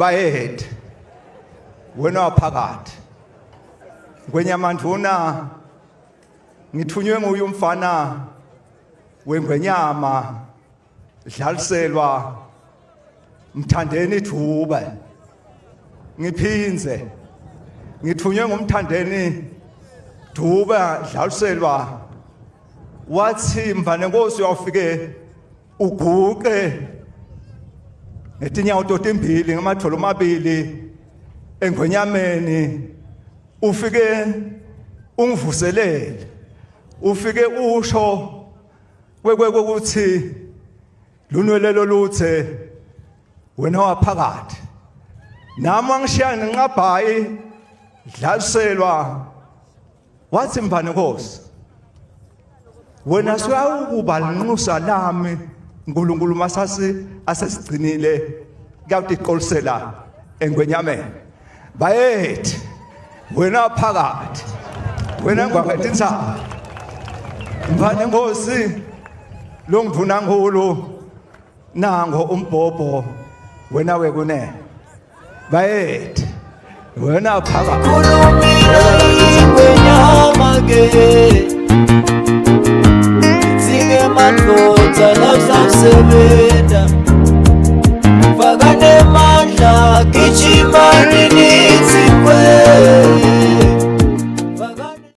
Bayethe wena waphakathi ngwenyamanduna, ngithunywe nguye umfana wengwenyama dlaliselwa Mthandeni Dube. Ngiphinze ngithunywe nguMthandeni Dube dlaliselwa, wathi mfane nkosi uyawufike uguqe ngetinyawo totimbili ngamatholo amabili engwenyameni, ufike ungivuselele, ufike usho kwekwekuthi lunwelelo luthe wena waphakathi nami wangishiya ngenqabhayi dlaliselwa. Wathi mfana nkosi wena suyawukuba linxusa lami, uNkulunkulu masasi asesigcinile kuyawutiqolisela engwenyameni. Bayethi wena phakathi wena ngwakethinsa mfana nkosi longivuna nkulu nango umbhobho wena wekune. Bayethe wena phakathi. Khulumile ingwenyama ke, Tsinge madoda lasasebenta, Fakane mandla gijimani.